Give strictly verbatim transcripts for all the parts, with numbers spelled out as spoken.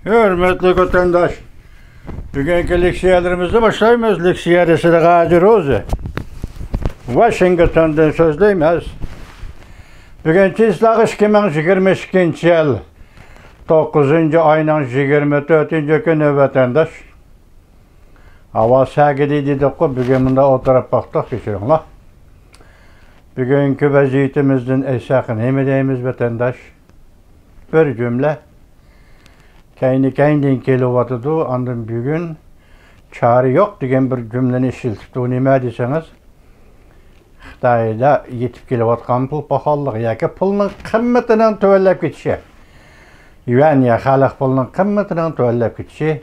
ھۆرمەتلىك ۋەتەنداش، بۈگۈنكى لېكسىيەلىرىمىزنى باشلايمىز. لېكسىيە دېسە غاجى روزى. ۋاشىنگتوندىن سۆزلەيمىز. بۈگۈن چىسلاغ ئىككى مىڭ يىگىرمە ئىككىنچى يىل، توققۇزىنچى ئاينىڭ يىگىرمە تۆتىنچى كۈنى ۋەتەنداش. ھاۋا سەگىدى دېدۇققۇ، بۈگۈن مۇندا ئولتۇرۇپ باقتۇق، كەچۈرۈڭلار. بۈگۈنكى ۋەزىيىتىمىزدىن ئېيتساق نېمە دەيمىز ۋەتەنداش؟ بىر جۈملە. كەينى-كەينىدىن كېلىۋاتىدۇ، ئاندىن بۈگۈن چارە يوق دېگەن بىر جۈملىنى ئىشلىتىپتۇ. نېمە دېسىڭىز، خىتايدا يېتىپ كېلىۋاتقان پۇل پاخاللىقى ياكى پۇلنىڭ قىممىتىنىڭ تۆۋەنلەپ كېتىشى. يۈەن يا خەلق پۇلىنىڭ قىممىتىنىڭ تۆۋەنلەپ كېتىشى.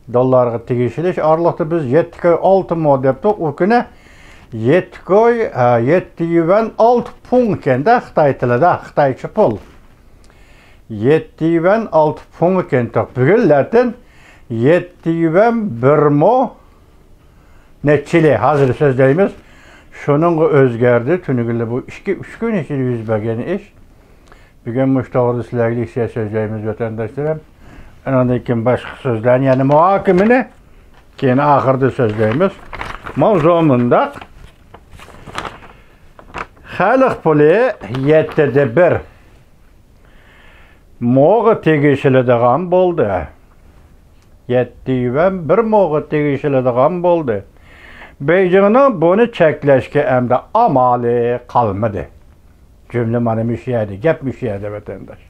دوللارغا تېگىشىلىش ئارىلىقتا بىز يەتتە كوي ئالتە مو دەپتۇق ئۇ كۈنى. يەتتە كوي، ھە، يەتتە يۈەن ئالتە پۇڭ ئىكەن-دە خىتاي تىلىدا، خىتايچە پۇل. يەتتە يۈەن ئالتە پۇڭ ئىكەن. بۈگۈنلەردىن يەتتە يۈەن بىر مو نەچچىلى ھازىر سۆزلەيمىز. شۇنىڭغا ئۆزگەردى. تۈنۈگۈنلا بۇ ئىككى، ئۈچ كۈن ئىچىدە يۈز بەرگەن ئىش. بۈگۈن مۇشۇ توغرىدا سىلەرگە لېكسىيە سۆزلەيمىز، ۋەتەنداشلىرىم. ئۇنىڭدىن كېيىن باشقا سۆزلەرنى، يەنى مۇھاكىمىنى كېيىن ئاخىردا سۆزلەيمىز. ماۋزۇ مۇنداق. خەلق پۇلى يەتتىدە بىر موغا تېگىشىلىدىغان بولدى. يەتتە يۈەن بىر موغا تېگىشىلىدىغان بولدى. بېيجىڭنىڭ بۇنى چەكلەشكە ئەمدى ئامالى قالمىدى. جۈملە مانا مۇشۇ يەردە، گەپ مۇشۇ يەردە، ۋەتەنداش.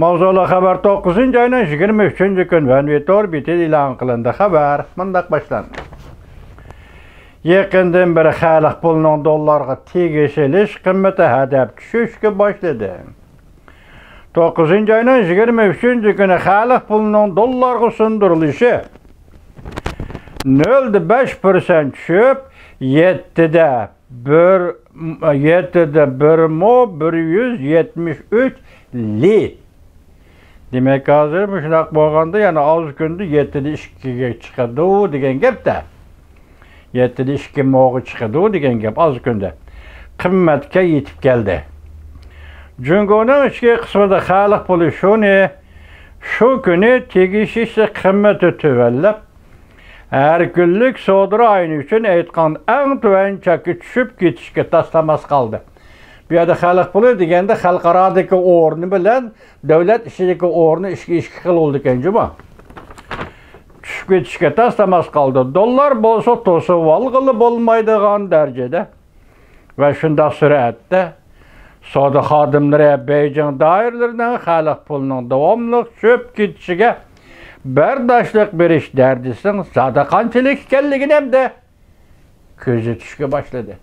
ماۋزۇلۇق خەۋەر، توققۇزىنچى ئاينىڭ يىگىرمە ئۈچىنچى كۈن ۋەنۋى تور بېتىدە ئېلان قىلىندى. خەۋەر مۇنداق باشلاندى. يېقىندىن بېرى خەلق پۇلىنىڭ دوللارغا تېگىشىلىش قىممىتى ھەدەپ چۈشۈشكە باشلىدى. توققۇزىنچى ئاينىڭ يىگىرمە ئۈچىنچى كۈنى خەلق پۇلىنىڭ دوللارغا سۇندۇرۇلۇشى نۆلدە بەش پىرسەنت چۈشۈپ، يەتتىدە بىر، يەتتىدە بىر مو بىر يۈز يەتمىش ئۈچ لى. دېمەك، ھازىر مۇشۇنداق بولغاندا، يەنە ئاز كۈندە يەتتىدە ئىككىگە چىقىدۇ دېگەن گەپ-دە. يەتتىدە ئىككى موغا چىقىدۇ دېگەن گەپ، ئاز كۈندە قىممەتكە يېتىپ كەلدى. جۇڭگونىڭ ئىچكى قىسمىدا خەلق پۇلى شۇنى، شۇ كۈنى تېگىشىش قىممىتى تۆۋەنلەپ، ھەر كۈنلۈك سودا رايونى ئۈچۈن ئېيتقان ئەڭ تۆۋەن چەككە چۈشۈپ كېتىشكە تاس-تاماس قالدى. بۇ يەردە خەلق پۇلى دېگەندە خەلقئارادىكى ئورنى بىلەن دۆلەت ئىچىدىكى ئورنى ئىككى، ئىككى خىل بولىدىكەن جۇمۇ. چۈشۈپ كېتىشكە تاس-تاماس قالدى. دوللار بولسا توسۇۋالغىلى بولمايدىغان دەرىجىدە ۋە شۇنداق سۈرئەتتە سودا خادىملىرى بېيجىڭ دائىرىلىرىنىڭ خەلق پۇلىنىڭ داۋاملىق چۈشۈپ كېتىشىگە بەرداشلىق بېرىش دەرىجىسىنىڭ زادى قانچىلىك ئىكەنلىكىنى ھەمدە كۆزىتىشكە باشلىدى.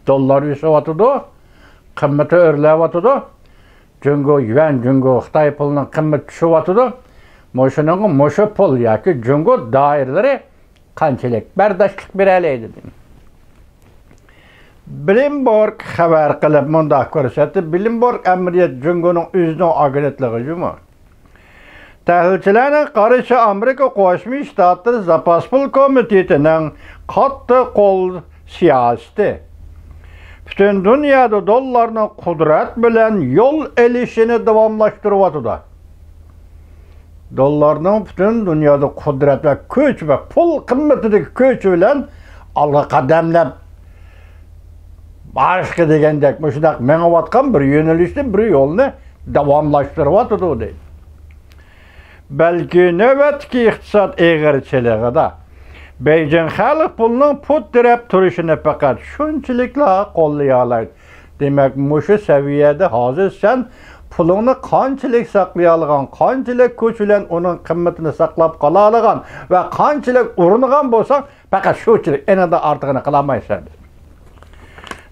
دوللار ئۆسۈۋاتىدۇ، قىممىتى ئۆرلەۋاتىدۇ. جۇڭگو يۈەن، جۇڭگو خىتاي پۇلىنىڭ قىممىتى چۈشۈۋاتىدۇ. مۇشۇنىڭغا مۇشۇ پۇل ياكى جۇڭگو دائىرىلىرى قانچىلىك بەرداشلىق بېرەلەيدۇ؟ بلومبېرگ خەۋەر قىلىپ مۇنداق كۆرسەتتى. بلومبېرگ ئەمەلىيەت جۇڭگونىڭ ئۆزىنىڭ ئاگېنتلىقى جۇمۇ. تەھلىلچىلەرنىڭ قارىشىچە، ئامېرىكا قوشما شتاتلىرى زاپاس پۇل كومىتېتىنىڭ قاتتىق قول سىياسىتى پۈتۈن دۇنيادا دوللارنىڭ قۇدرەت بىلەن يول ئېلىشىنى داۋاملاشتۇرۇۋاتىدۇ. دوللارنىڭ پۈتۈن دۇنيادا قۇدرەت ۋە كۈچ ۋە پۇل قىممىتىدىكى كۈچ بىلەن ئالغا قەدەملەپ، باشقا دېگەندەك مۇشۇنداق مېڭىۋاتقان بىر يۆنىلىشنى، بىر يولنى داۋاملاشتۇرۇۋاتىدۇ دەيدۇ. بەلكى نۆۋەتتىكى ئىقتىساد ئېغىرچىلىقىدا بېيجىڭ خەلق پۇلىنىڭ پۇت تىرەپ تۇرۇشىنى پەقەت شۇنچىلىكلا قوللىيالايدۇ. دېمەك، مۇشۇ سەۋىيەدە ھازىر سەن پۇلۇڭنى قانچىلىك ساقلىيالىغان، قانچىلىك كۈچ بىلەن ئۇنىڭ قىممىتىنى ساقلاپ قالالىغان ۋە قانچىلىك ئۇرۇنغان بولساڭ، پەقەت شۇنچىلىك، ئېنىڭدىن ئارتۇقىنى قىلالمايسەن.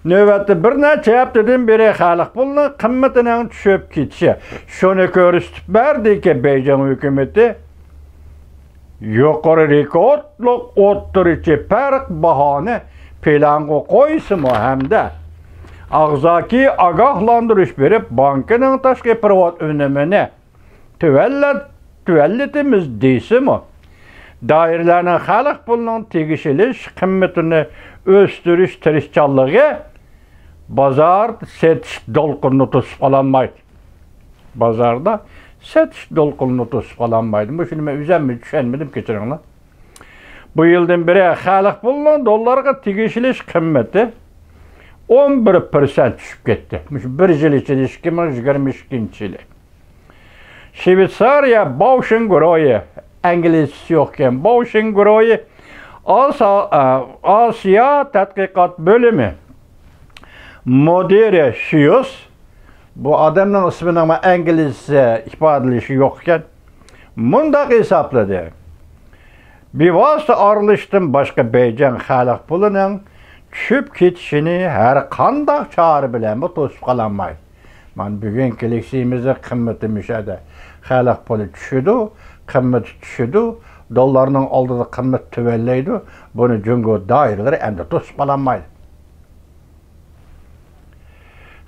نۆۋەتتە بىر نەچچە ھەپتىدىن بېرى خەلق پۇلىنىڭ قىممىتىنىڭ چۈشۈپ كېتىشى شۇنى كۆرسىتىپ بەردىكى، بېيجىڭ ھۆكۈمىتى يۇقىرى رېكورتلۇق ئوتتۇرىچە پەرق باھانى پىلانغا قويسىمۇ ھەمدە ئاغزاكى ئاگاھلاندۇرۇش بېرىپ، بانكىنىڭ تاشقى پېرېۋوت ئۈنۈمىنى تۆۋەنلەت-، تۆۋەنلىتىمىز دېسىمۇ، دائىرىلەرنىڭ خەلق پۇلىنىڭ تېگىشلىك قىممىتىنى ئۆستۈرۈش تىرىشچانلىقى بازار سېتىش دولقۇنىنى توسۇپ قالالمايدۇ. بازاردا سېتىش دولقۇنىنى توسۇپ قالالمايدۇ. مۇشۇنى مەن ئۆزۈممۇ چۈشەنمىدىم، كەچۈرۈڭلار. بۇ يىلدىن بېرى خەلق پۇلىنىڭ دوللارغا تېگىشىلىش قىممىتى ئون بىر پىرسەنت چۈشۈپ كەتتى. مۇشۇ بىر يىل ئىچىدە، ئىككى مىڭ يىگىرمە ئىككىنچى يىلى. شۋېتسارىيە باۋشېن گۇرۇھى، ئىنگلىزچىسى يوقكەن، باۋشېن گۇرۇھى ئاسا-، ئا-، ئاسىيا تەتقىقات بۆلۈمى مۇدىرى شيۇس، بۇ ئادەمنىڭ ئىسمىنىڭ ئىنگلىزچە ئىپادىلىشى يوق ئىكەن، مۇنداق ھېسابلىدى: بىۋاسىتە ئارىلىشىشتىن باشقا بېيجىڭ خەلق پۇلىنىڭ چۈشۈپ كېتىشىنى ھەر قانداق چارە بىلەنمۇ توسۇپ قالالمايدۇ. مانا بۈگۈنكى لېكسىيىمىزنىڭ قىممىتى مۇشۇ يەردە. خەلق پۇلى چۈشىدۇ، قىممىتى چۈشىدۇ، دوللارنىڭ ئالدىدا قىممىتى تۆۋەنلەيدۇ. بۇنى جۇڭگو دائىرىلىرى ئەمدى توسۇپ قالالمايدۇ.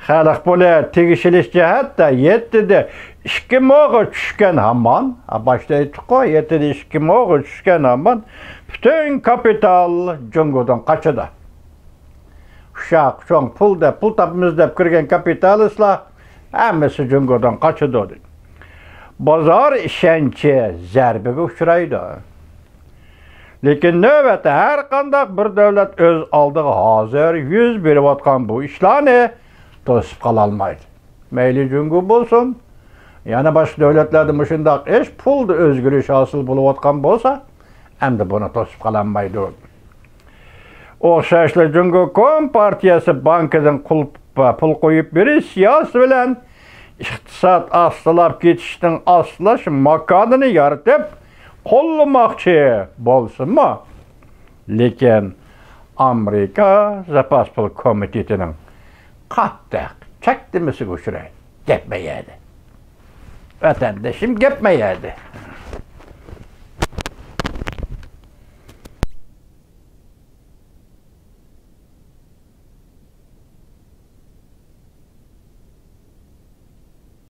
خەلق پۇلى تېگىشلىك جەھەتتە يەتتىدە ئىككى موغا چۈشكەن ھامان، ھە، باشتا ئېيتتۇققۇ، يەتتىدە ئىككى موغا چۈشكەن ھامان پۈتۈن كاپىتال جۇڭگودىن قاچىدۇ. ئۇششاق چوڭ پۇل دەپ، پۇل تاپىمىز دەپ كىرگەن كاپىتالىستلار ھەممىسى جۇڭگودىن قاچىدۇ. بازار ئىشەنچى زەربىگە ئۇچرايدۇ. لېكىن نۆۋەتتە ھەر قانداق بىر دۆلەت ئۆز ئالدىغا ھازىر يۈز بېرىۋاتقان بۇ ئىشلارنى توسۇپ قالالمايدۇ. مەيلى جۇڭگو بولسۇن، يەنە باشقا دۆلەتلەردە مۇشۇنداق ئىش، پۇلدا ئۆزگىرىش ھاسىل بولۇۋاتقان بولسا، ئەمدى بۇنى توسۇپ قالالمايدۇ. ئوخشاشلا جۇڭگو كومپارتىيەسى بانكىدىن قۇل-، پۇل قويۇپ بېرىش سىياسىتى بىلەن ئىقتىساد ئاستىلاپ كېتىشنىڭ ئاستىلاش ماكانىنى يارىتىپ قوللىماقچى بولسىمۇ، لېكىن ئامېرىكا زاپاس پۇل كومىتېتىنىڭ قاتتىق چەكلىمىسىگە ئۇچرايدۇ. گەپ مەيەردە. ۋەتەندىشىم، گەپ مەيەردە.